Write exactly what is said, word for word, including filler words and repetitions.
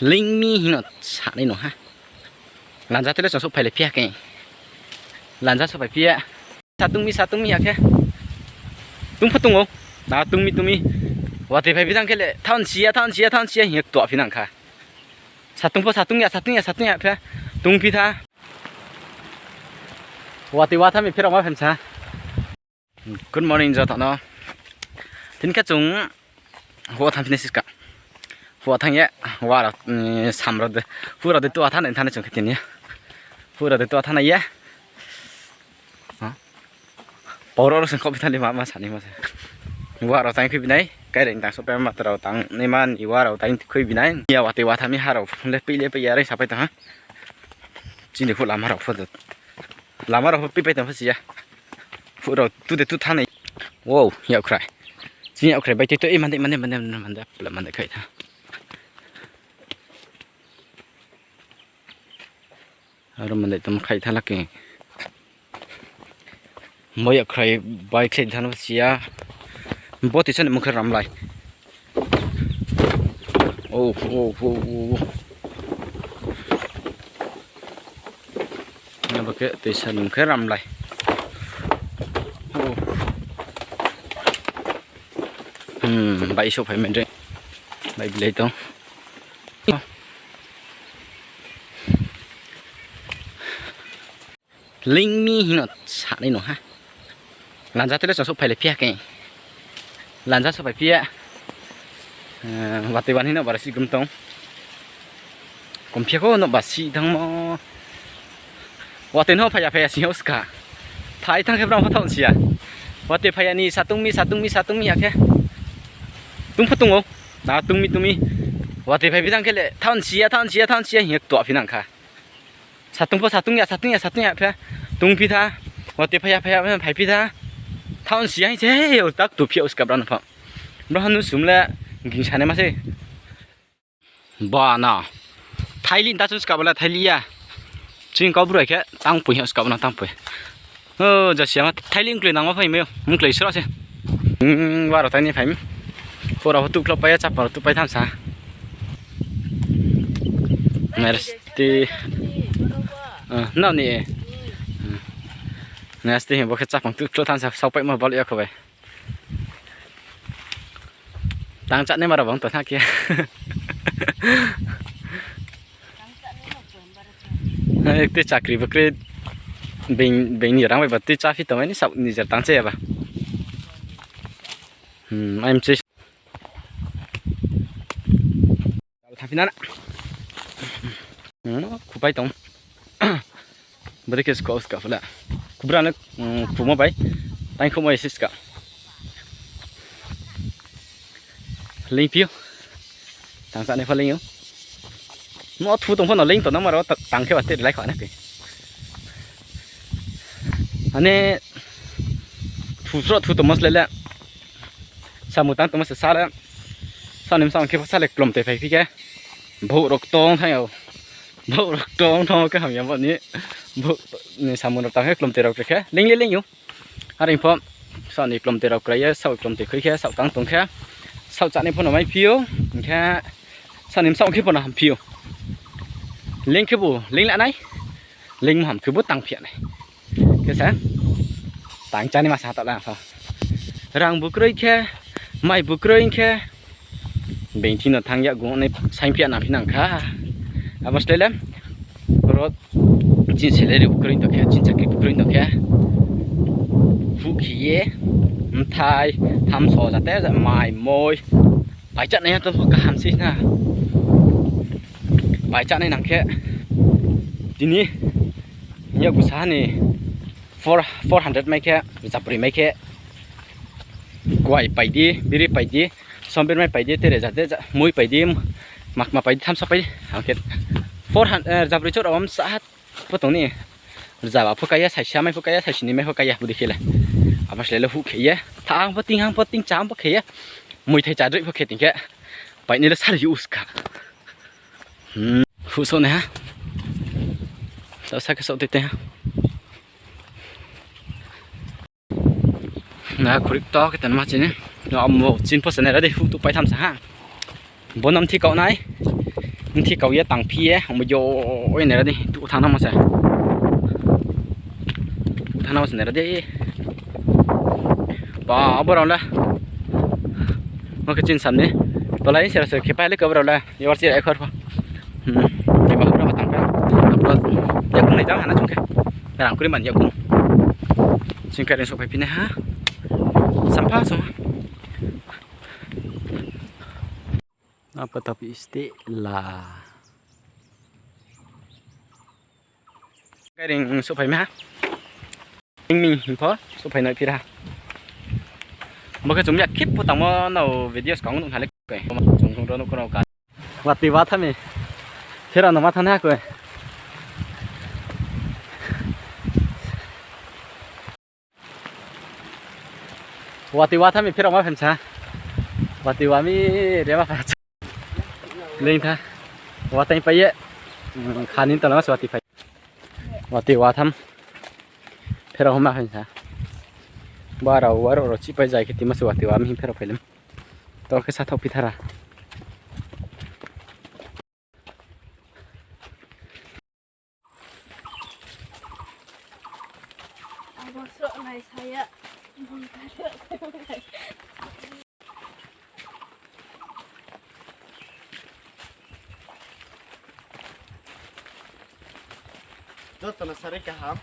Leing mi hing no sanai no ha. Lanja tele chung souhphailai phi ya khe. Lanja souhphai phi ya. Satung mi, satung mi ya khe. Tung pho tong ou. Na tung mi, tung mi. Watoi phai phi thanng khe le, thanng si ya, thanng si ya, thanng si ya hing ye ktuh phi nang kha. Satung pho satung ya, satung ya, satung ya phi. Tung phi tha. Watoi watha mi pherao ma phem sa. Good morning joto no. Tini khe chung hua thanng phi nai si ska. Hua thanng ye, hua rao, sam rao de, hua rao de tuh a thanng nai thanng nai chung khe tini. Hua rao de tuh a thanng nai ye. Pau rao rao sing khaoh phi thanng di ma, ma sani ma se. Hua rao tang khui bi nai, kaireng tang souhpai ma rao tang nai ma ni hua rao tang khui bi nai. Ya watoi watha mi ha rao le pei le pei ya rei sapai tong ha. Chini houh lama rao pho de. Lama rao pho peipai tong pho si ya. Houh rao tu de tu thanng nai. Wow, yakkhrai. Chini yakkhrai bai tei to, e, mande, mande, mande, mande, pla mande khai tha. Aro mande tong khai tha lake. Bo yakkhrai bai khlai thanng pho si ya. Bo toisa ni mung khe Ramlai. O, o, o, o. Abo khe toisa ni mung khe Ramlai. O. Hmm, bai souhphai mai de. Bai bilai tong. Leing mi hing no sanai no ha. Lanja tele chung souhphailai phi ya khe. Lanja souhphai phi ya. Watoi ban hing no bara si gum tong. Kom phi ya kho no ba si thanngmo. Watoi no phai ya, phai ya sing yo ska. Phai thanng khe brao pho thanng si ya. Watoi phai ya ni satung mi, satung mi, satung mi ya khe. Tung pho tong ou. Na tung mi, tung mi. Watoi phai phi thanng khe le, thanng si ya, thanng si ya, thanng si ya hing ye ktuh phi nang kha. Satung pho satung ya, satung ya, satung ya phi. Tung phi tha. Watoi phai ya, phai ya, phai phi tha. Thanng si ya hing se, tak tu phi ya ska brao no pho. Brao ha nu sum le ging sanai ma se. Ba na. Thaili ta chung ska bo le thaili ya. Chini kau bru khe tang poi ha ska bo no tang poi. O, jasi ama thaili mkloi nangma phai mi, mkloi sra se. Hua rao tang ni phai mi. Hua rao pho tuh khlop pai ya, chapa rao tuh pai tham sa. Nai sti. Nao ni. Nai sti bo khe chapang tuh khlop tham sa, saohpaimo bal ya kho bai. Tang chá nai ma rao bang tong tha khe. Ek te chakri bo kroi, being ni rang bai ba tui chá phi tongmai ni saoh nijer tang chá ya ba. Ai mchi. Thanngphi na na. Khupai tong. Bodei khe ska ska pho le. Khubra no, khumo bai. Tang khumo ese ska. Leingphi ou. Tang chá nai pho leing ou. No thu tong pho no leing tong nang ma rao tang khe ba te rilai kha na khe. Ane thu sro thu tongmo slái le. Samung tang tongmo se sa le. Sa ni bsang khe pho sa le klomtoi phaiphi khe. Bhouh rao tong thanng ou. Bhouh rao tong thanng khe hamya bo ni. Bhouh ni samung rao tang khe klomtoi rao khe leing le leing ou. Are pho, saoh ni klomtoi rao krai ye, saoh klomtoi khui khe, saoh tang tong khe, saoh chá nai pho no maiphi ou, hing khe, saoh ni bsaoh khe pho no hamphi ou. Leing khebu leing la nai, leingmo ham khebu tangphi ya nai. Khe se, tang chá nai ma sa taoh la pho. Rang bu kroi khe, mai bu kroi khe, being thing no thanng ya gung nai saingphi ya nangphi nang kha. Abo slái le, ro chini salary bu kroi tong khe, chini chakri bu kroi tong khe, huh khe ye, mthai, thamso jate, mai, moi, pai chá nai ya to pho kaham sei na. Pai chá nai nang khe, tini, yakgu sa ni, four, four hundred mai khe, rzabroi mai khe, kuai pai di, biri pai di, sombir mai pai di, tere jate, moi pai di, makma pai di, thamsa pai di, ang khe four hundred, rzabroi chouh rao bam sa ha pho tong ni, rzaba pho kai ya, saisa mai pho kai ya, saisini mai pho kai ya, bodei khe le. Abo slái le huh khe ye, thang pho ting, hang pho ting, cham pho khe ye, moithai chadroih pho khe ting khe, pai nai le sari uska. Huh souh nai ha. Taoh sa khe souh tei tei ha. Na khuri kto khe tanma chini. Amo chini pho se nai ra dei huh tuh pai thamsa ha. Bo no mthi kau nai. Thi kau ye tangphi ye, omo yo, oi, nai ra di, tuh thanng nangmo se. Tuh thanng nangmo se nai ra di. Ba, abo rao le. Mo khe chini sam ni. Tola ni sera se khe pai le khe abo rao le. Yor chi rai khor pho. Hmm. Khe ba abo rao tang khe. Abo rao yakung nai jang hana chung khe. Rang kri man yakung. Sing khe ring souhphai phi nai ha. Sampha song. Apa tapi isti la. Kairing souhphai mi ha. Ing mi hing pho souhphai nai phira. Bo khe chung ya khip pho tangmo nao video skang nung ha le koi. Chung chung ro nuh kho rao ka. Watoi wa tha mi. Phira no ma thanng ha koi. Watoi wa tha mi phira ma phaim sa. Watoi wa mi re ma phaim sa. Leing tha. Watoi pai ye. Hmm, kha ni tola ma se watoi pai. Watoi wa tham. Phira ma phaim sa. Ba rao wa rao rao chi pai zai khe ti ma se watoi wa mi phira phai lem. To khe sa thaoh phi thara. Abo sroh nai sa ya. Joto no sari kaham.